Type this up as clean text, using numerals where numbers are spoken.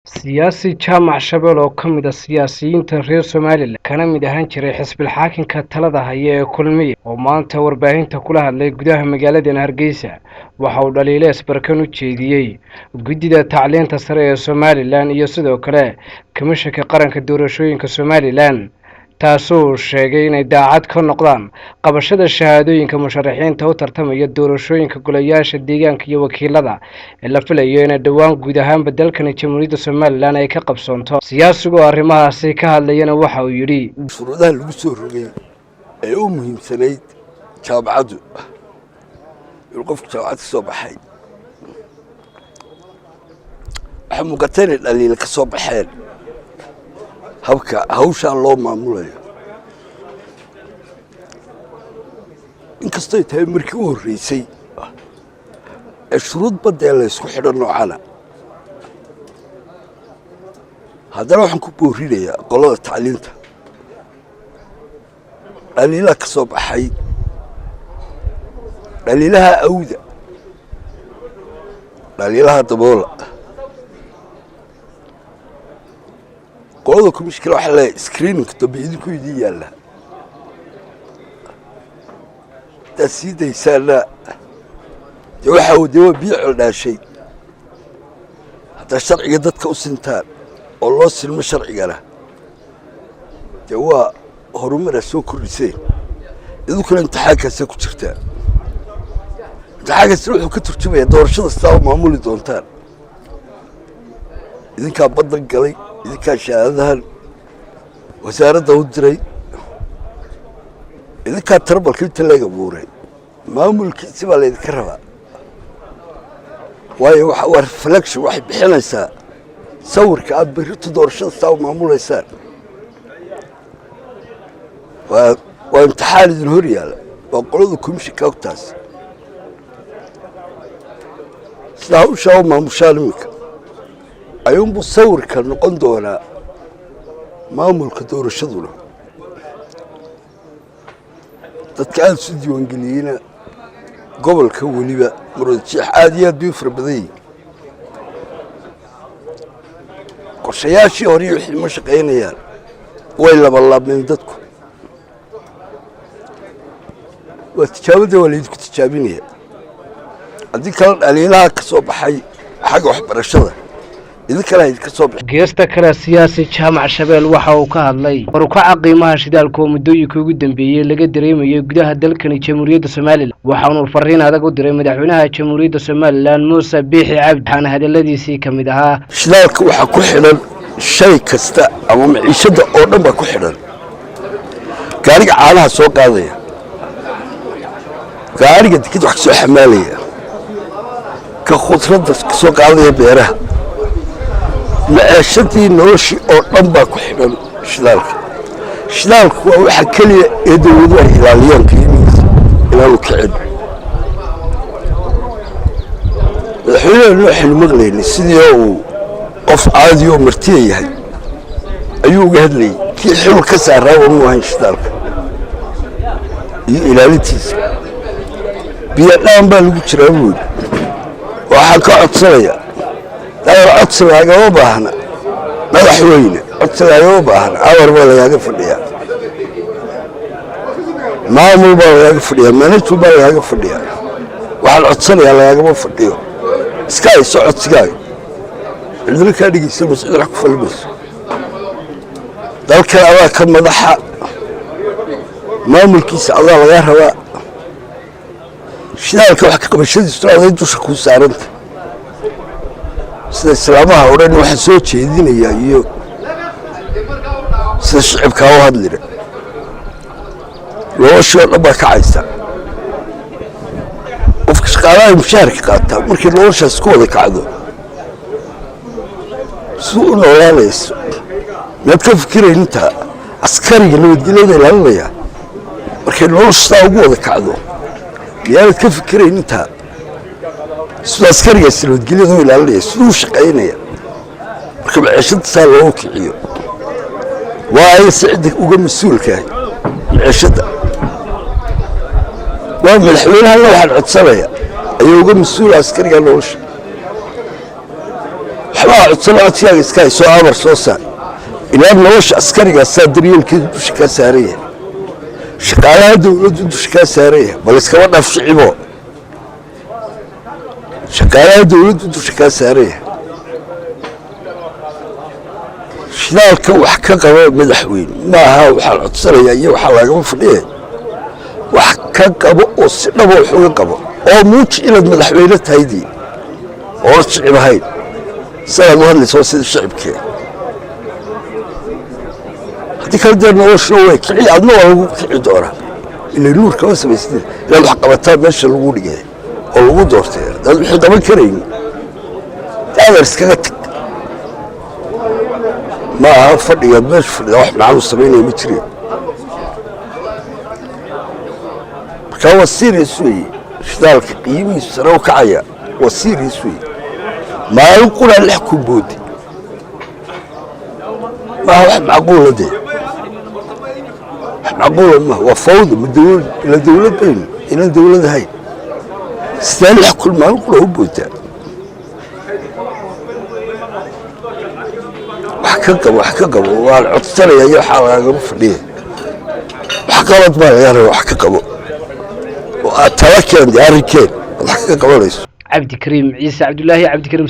Siyaasi Jaamac Shabeel oo ka mid ah siyaasiyiinta reer Somaliland kana mid ahaan jiray xisbil xaakinka talada haya ee Kulmiye oo maanta warbaahinta kula hadlay gudaha magaaladan Hargeysa, waxa uu dhaliilo isbarkan u jeediyey guddida tacliinta sare ee Somaliland iyo sidoo kale Komishanka Qaranka Doorashooyinka Somaliland, taasoo sheegay inay daacad ka noqdaan qabashada shahaadooyinka musharaxiinta u tartamaya doorashooyinka golayaasha deegaanka iyo wakiilada ee la filayo inay dhowaan guud ahaanba dalkani Jamhuuriyadda Somaliland ay ka qabsoonto. Siyaasigoo arrimahaasi ka hadlayana waxa uu yidhi: Shuruudaha lagu soo rogay ee u muhiimsanayd jaamacaddu inuu qofku jaamacad ka soo baxay, waxaa muuqata inay dhaliila ka soo baxeen habka hawshaa loo maamulayo. Inkastoy tahay markii u horreysay ee shuruud baddee laysku xidho noocana, haddana waxaan ku boorinayaa qolada tacliinta dhaliilaha ka soo baxay, dhaliilaha awda, dhaliilaha daboola. Qolada commishinkana waxaa leeyahay screeningka dambe idinku idiin yaalla, haddaad sii daysaanna dee waxaa dee waa biyo coldhaashay. Haddaad sharciga dadka u sintaan oo loo silmo sharcigana, dee waa horumaraa soo kordhiseen. Idinkuna imtixaankaasee ku jirtaan, imtixaankaasina wuxuu ka turjumayaa doorashada sidaa u maamuli doontaan. Idinkaa baddan galay, idinkaa shahaadadahan wasaaradda u diray, idinkaa tarabalka inta leeg abuuray, maamulkiisi baa laydinka rabaa. Waayo waa reflection, waxay bixinaysaa sawirka aad berrito doorashada sidaa u maamulaysaan. Waa imtixaan idin hor yaalla, waa qolada komishinka ogtaas sidaa hawshaa u maamushaan iminka ayuunbuu sawirka noqon doonaa maamulka doorashaduna. Dadka aada isu diiwaangeliyeyna gobolka weliba Maroodijeex aada iyo aad bay u fara badan yihin. Qorshayaashii hore iyo wixii ma shaqaynayaan, way labalaabmeen dadku. Waa tijaabada, waa laydinku tijaabinaya. Haddii kale dhaliilaha ka soo baxay xagga waxbarashada idinkana idinka soo baxay. Geesta kale, siyaasi Jaamac Shabeel waxa uu ka hadlay horukaca qiimaha shidaalka oo muddooyinka ugu dambeeyey laga dareemayay gudaha dalkani Jamhuuriyadda Somaliland, waxaanuu fariin adag u diray madaxweynaha Jamhuuriyadda Somaliland Muuse Biixi Cabdi, waxaana hadaladiisii ka mid ahaa: Shidaalka waxaa ku xidhan shay kasta ama maciishadda oo dhan baa ku xidhan. Gaariga caanaha soo qaadaya, gaariga dikid wax ka soo xamaalaya, ka khudradda ka soo qaadaya beeraha, maceeshadii noloshii oo dhan baa ku xidhan shidaalka. Shidaalku waa waxa keliya ee dawladu ay ilaaliyaan qiimihiisa inaanu kicin. Madaxweynaha waxaynu maqlaynay sidii uu qof caadi oo martiya yahay ayuu uga hadlayay, kii xil ka saaraa mu ahayn shidaalka iyo ilaalintiisa. Biyo dhaan baa lagu jiraa buuri. Waxaan ka codsanayaa daawar, codsi laagama baahna madaxweyne, codsi laagama baahna. Awar baa lagaaga fadhiyaa, maamul baa lagaaga fadhiyaa, management baa lagaaga fadhiyaa. Waxaan codsanayaa lagaagama fadhiyo, iska hayso codsigaaga, cidina kaa dhegeysan mayso, cid wax ku falimayso. Dalkan adaa ka madaxa, maamulkiisa adaa lagaa rabaa. Shidaalka wax ka qabashadiisuna aday dusha kuu saaranta. Sida islaamaha o dhan waxaan soo jeedinayaa iyo sida shicibkaa u hadlina, noloshii oo dhan baa kacaysa. Qofka shaqaalaha mushaharka qaataa markay noloshaas ku wada kacdo siduu u noolaanayso miyaad ka fikirayn? Intaa askariga nabadgelyada ilaalinaya markay noloshu sidaa ugu wada kacdo miyaanad ka fikirayn intaa siduu askarigaas nabadgelyada u ilaalinaya, siduu u shaqaynaya marka maciishada saa loogu kiciyo? Waayo si cidda uga mas-uulkahay maciishadda waa madaxweynahana. Waxaan codsanaya ayaa uga mas-uula askariga nolosha. Waxbaa codsano, codsigaaga iska hay, soo amar soo saar. Ilaa nolosha askarigaasaa daryeelkeedu dusha kaa saaran yahay, shaqaalaha dowladdu dusha kaa saaran yahay. Bal iskaba dhaaf shicibo, shaqaalaha dowladdu dusha kaa saaran yahay. Shidaalka wax ka qaba, madaxweyne. Maaha waxaan codsanayaa iyo waxaa laagama fadhiya. Wax ka qabo oo si dhabo wax uga qabo oo muuji inaad madaxweyne tahaydii oona shicib ahayn. Sidaad u hadlaysa waa sida shicibkee. Haddii kale dee noloshuna way kici, adna waa lagu kici doonaa. Ilay nuur kama samaystin inaad wax qabataa meesha lagu dhigay oo lagu doortay. Haddaad wixii qaban karayn, adeer, iskaga tag. Ma aha fadhigaad meesha fadhida wax macanu samaynaya ma jireen. Markaa waa serious weeye. Shidaalka qiimihiisu sare u kacaya waa serious weeye. Maalin qulaa 6000 boodi maaha wax macquula dee, wax macquula maaha, waa fawda. Ma dawlad ila dawlad baynu inaan dawlad ahayn? Sidee 6000 maalin qura u boodaa? Wax ka qabo, wax ka qabo. Waan codsanaya iyo waxaa lagagama fadhiya. Wax qalad baa laga raba, wax ka qabo oo aad tala keen dee, arrinkeen aad wax ka qabanayso. Cabdikariim Ciise Cabdulaahi, Cabdikariim.